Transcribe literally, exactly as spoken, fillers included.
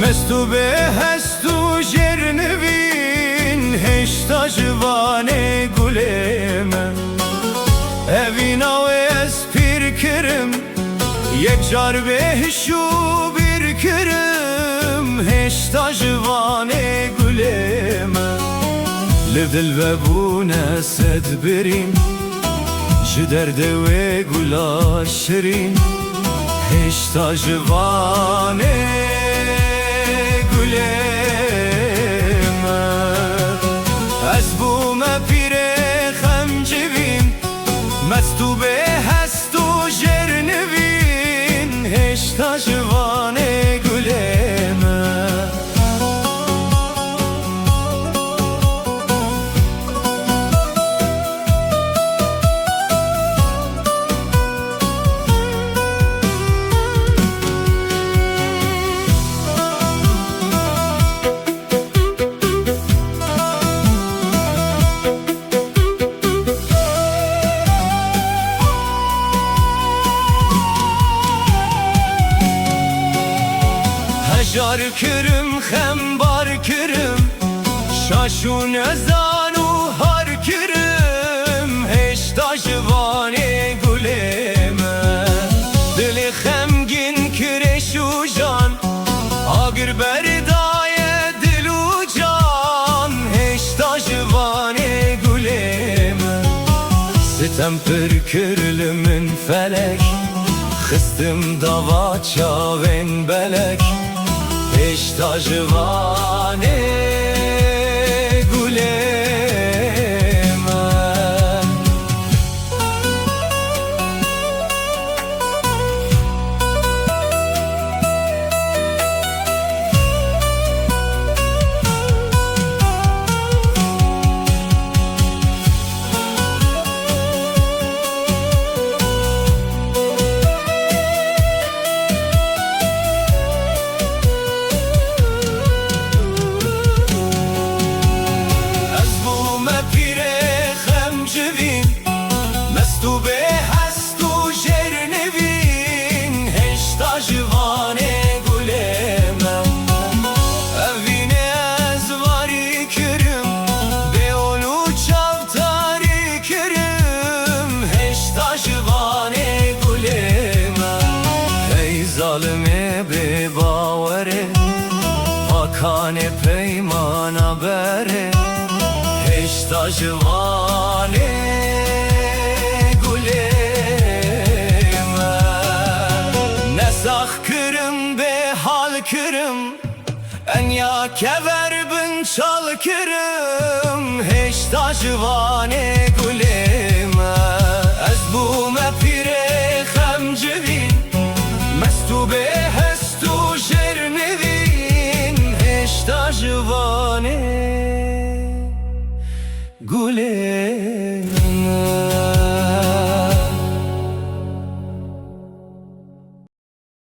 Mest û bêhest û jêrnivîn, hêşta ji vanê gulê me. Evîna wê ez pîr kirim, yek car bêhiş û bîr kirim, hêşta ji vanê gulê me. Li dil vebûne sed birîn, ji derdê wê gula şirîn, hêşta ji vanê gulê me. Ez bûme pîrê xemcivîn, mest û bêhest û jêrnivîn, hêşta ji vanê gulê me. Hejar kirim, xembar kirim, şaş û nezan û har kirim, hêşta ji vanê gulê me. Dilê xemgîn kirêş û jan, agir berdaye dil û can, hêşta ji vanê gulê me. Sitem pir kir li min felek, xistim dava çavên belek, hêşta ji vanê gulê me. Ez bûme pîrê xemcivîn, mest û bêhest û jêrnivîn, hêşta ji vanê gulê me. Evînê ez varî kirim, bêol û çavtarî kirim, hêşta ji vanê gulê me. Hey zalimê bêbawerê, pakanê peymana berê, hêşta ji vanê gulê me. Ne sax kirim, bêhal kirim, enya kever bin çal kirim, hêşta ji vanê gulê me. Ez bûme pîrê xemcivîn, mest û bêhest û jêrnivîn, hêşta ji vanê gulê me.